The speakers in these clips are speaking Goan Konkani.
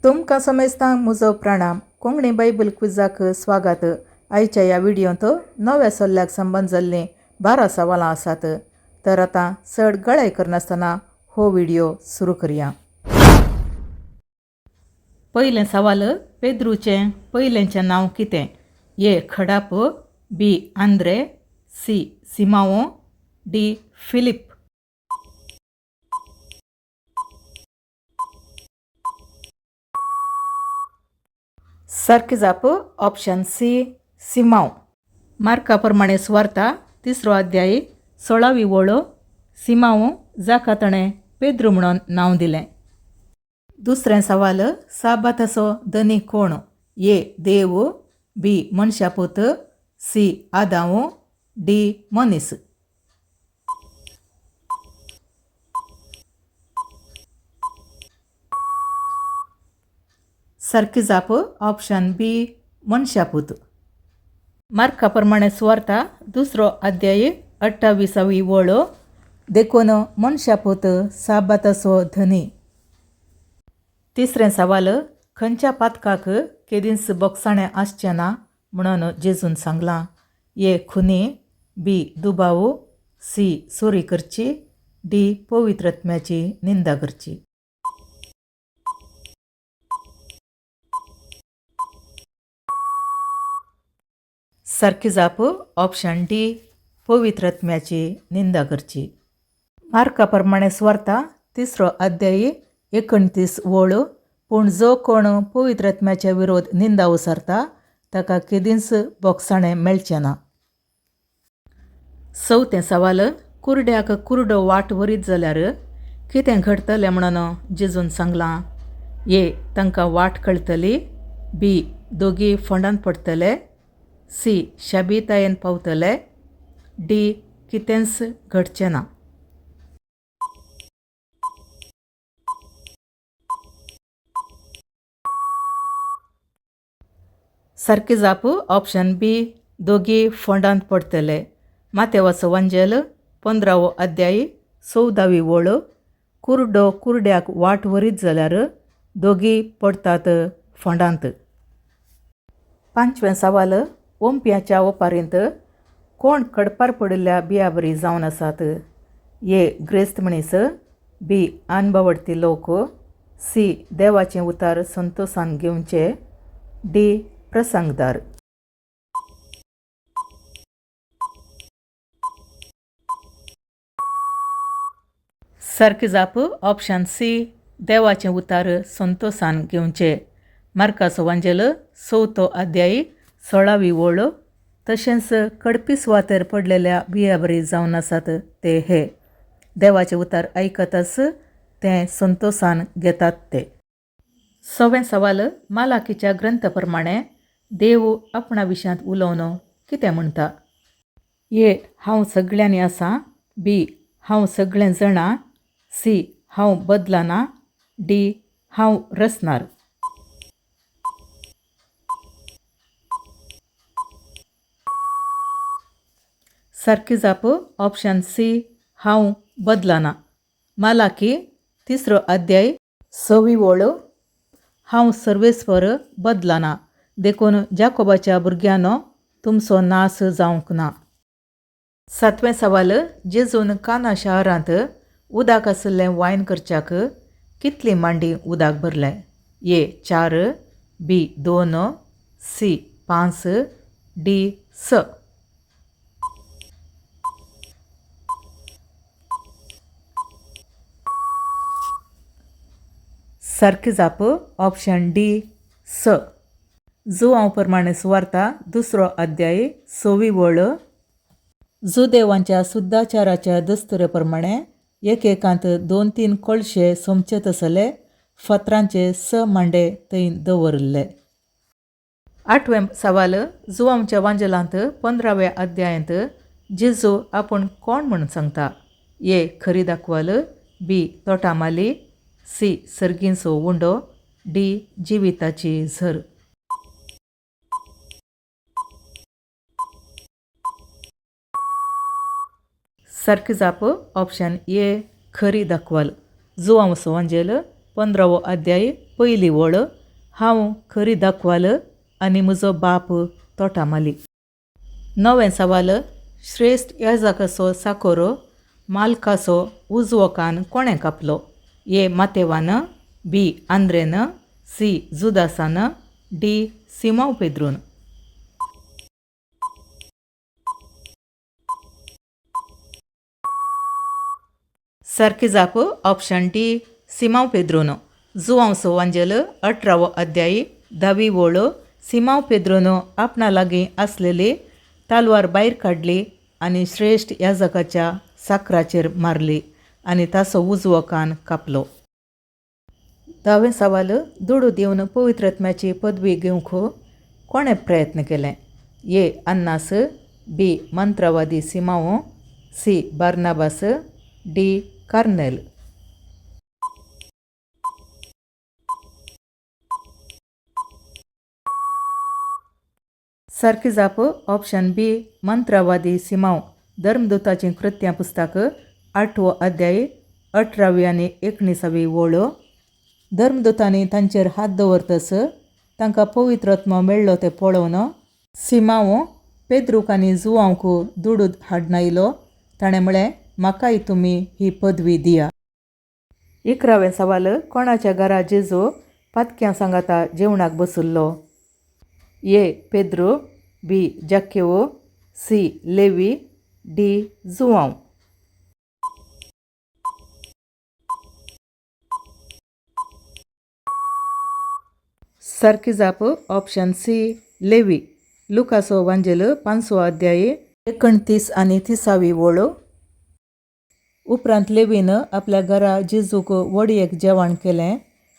तुमकां समेस्तांक म्हजो प्रणाम. कोंकणी बायबल क्विजाक स्वागत. आयच्या ह्या व्हिडियोंत नव्या सल्ल्याक संबंद जाल्लीं 12 सवालां आसात. तर आतां चड गळाय करनासतना हो व्हिडियो सुरू करया. पयलें सवाल, पेद्रूचें पयलेंचें नांव कितें? ए खडाप, B Andre, C Simao, D Philip. सारकी जाप ऑप्शन सी सिमांव. मार्का प्रमाणे सुवार्ता तिसरो अध्याय 16वी वळ, सिमांव जाका ताणें पेद्रू म्हणून नांव दिलें. दुसरें सवाल, साबाताचो धनी कोण? ए देव, बी मनशापूत, सी आदांव, डी मनीस. सारकी जाप ऑप्शन बी मनशापूत. मार्का प्रमाणे सुवार्ता दुसरो अध्याय 28वी वळ, देखून मनशापूत साबाताचो धनी. तिसरें सवाल, खंयच्या पातकाक केदींच बोगसाणें आसचें ना म्हणून जेजून सांगलां? ए खुनी, बी दुबाव, सी चोरी करची, डी पवित्र आत्म्याची निंदा करची. सारकी जाप ऑप्शन डी पवित्र आत्म्याची निंदा करची. मार्का प्रमाणे सुवार्ता तिसरो अध्याय 29 वळ, पूण जो कोण पवित्र आत्म्याच्या विरोध निंदा उसारता ताका केदींच बोगसाणें मेळचें ना. चवथें सवाल, कुरड्याक कुरडो वाट व्हरीत जाल्यार कितें घडटलें म्हणून जेजून सांगलां? ए तांकां वाट कळटली, बी दोगी फोंडांत पडटले, सी शाबीतायेन पावतले, डी कितेंच घडचें ना. सारकी जाप ऑप्शन बी दोगी फोंडांत पडटले. मातेवाचो वांजेल 15वो अध्याय 14वी वळ, कुरडो कुरड्याक वाट व्हरीत जाल्यार दोगी पडटात फोंडांत. पांचवें सवाल, ओंपयाच्या ओपारींत कोण कडपार पडिल्ल्या बिया बरी जावन आसात? ए ग्रेस्त मनीस, बी अनभवडती लोक, सी देवाचें उतार संतोसान घेवचे, डी प्रसंगदार. सारकी जाप ऑप्शन सी देवाचें उतार संतोसान घेवचे. मार्काचो वांजेल चवथो अध्याय 16वी वळ, तशेंच कडपी सुवातेर पडलेल्या बिया बरी जावन आसात ते हे देवाचें उतार आयकताच तें संतोसान घेतात ते. सवें सवाल, मालाकीच्या ग्रंथ प्रमाणे देव आपणा विशयांत उलोवन कितें म्हणटा? ए हांव सगळ्यांनी आसा, बी हांव सगळें जाणा, सी हांव बदलना, डी हांव रचणार. सारकी जाप ऑप्शन सी हांव बदलना. मालाकी तिसरो अध्याय 6वी वळ, हांव सर्वेस्पर बदलना, देखून जाकोबाच्या भुरग्यांनो तुमचो नाश जावंक ना. सातवें सवाल, जेजून काना शहरांत उदक आशिल्लें वायन करच्याक कितली मांडी उदक भरलें? ए 4, बी 2, सी 5, डी 6. सारकी जाप ऑप्शन डी 6. जुवांव प्रमाणे सुवार्ता दुसरो अध्याय 6वी वळ, जुदेवांच्या शुद्धाचाराच्या दस्तुरे प्रमाणे एकेकांत 2-3 कळशे सोमचे तसले फातरांचे 6 मांडे थंय दवरिल्ले. आठवें सवाल, जुवांवच्या वांजेलांत 15व्या अध्यायांत जेजू आपूण कोण म्हूण सांगता? ए खरी दाखवाल, बी तोटामाली, सी सर्गींचो उंडो, डी जिविताची झर. सारकी जाप ऑप्शन ए खरी दाखवाल. जुवांवचो वांजेल पंदरावो अध्याय पयली वळ, हांव खरी दाखवाल आनी म्हजो बाप तोटामाली. णवें सवाल, श्रेश्ठ याजकाचो साकोरो मालकाचो उजवो कान कोणें कापलो? ए मातेवान, बी आंद्रेन, सी जुदासान, डी सिमांव पेद्रून. सारकी जाप ऑप्शन डी सिमांव पेद्रून. जुवांवचो वांजेल अठरावो अध्याय धावी वळ, सिमांव पेद्रून आपणा लागीं आसलेली तालवार भायर काडली आनी श्रेश्ठ याजकाच्या साकराचेर मारली आनी ताचो उजवो कान कापलो. धावें सवाल, दुडू दिवन पवित्र आत्म्याची पदवी घेवंक कोणें प्रयत्न केलें? ए अन्नास, बी मंत्रवादी Simão, C Barnabas, D Cornell. सारकी जाप ऑप्शन बी मंत्रवादी सिमांव. धर्मदूताचीं कृत्यां पुस्तक आठवो अध्याय अठरावी आनी एकुणिसावी वळ. धर्मदूतांनी तांचेर हात दवरतच तांकां पवित्र आत्मो मेळ्ळो तें पळोवन सिमांव पेद्रूक आनी जुवांवक दुडू हाडून आयलो. ताणें म्हळें, म्हाकाय तुमी ही पदवी दिया. इकरावें सवाल, कोणाच्या घरा जेजू पातक्यां सांगाता जेवणाक बशिल्लो? ए पेद्रू, बी जाकेवो, सी लेवी, डी जुवांव. सारकी जाप ऑप्शन सी लेवी. लुकाचो वांजेल पांचवो अध्याय 29 आनी तिसावी वळ. उपरांत लेवीन आपल्या घरा जेजूक व्हडयेक जेवण केलें.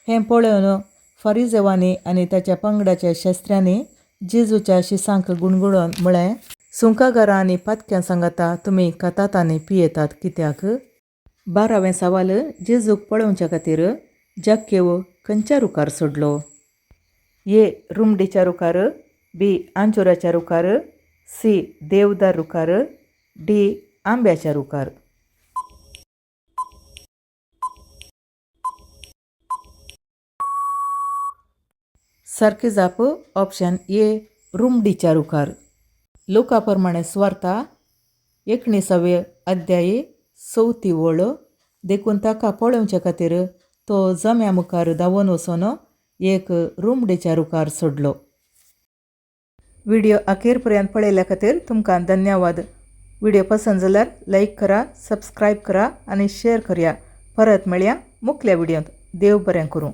हें पळोवन फारिजेवांनी आनी ताच्या पंगडाच्या शास्त्र्यांनी जेजूच्या शिसांक गुणगुणोवन म्हळें, सुंकागारां आनी पातक्यां सांगाता तुमी खातात आनी पियेतात कित्याक? बारावें सवाल, जेजूक पळोवच्या खातीर जाकेव खंयच्या रुखार सोडलो? ए रुमडीच्या रुखार, बी आंजुराच्या रुखार, सी देवदार रुखार, डी आंब्याच्या रुखार. सारकी जाप ऑप्शन ए रुमडीच्या रुखार. लुका प्रमाणे सुवार्ता एकुणिसावे अध्याय चवथी वळ. देखून ताका पळोवच्या खातीर तो जम्या मुखार धांवून वचून एक रुमडीच्या रुखार सोडलो. व्हिडिओ अखेर पर्यंत पळयल्या खातीर तुमकां धन्यवाद. व्हिडिओ पसंत जाल्यार लायक करा, सबस्क्रायब करा आनी शेअर करया. परत मेळया मुखल्या व्हिडियोंत. देव बरें करूं.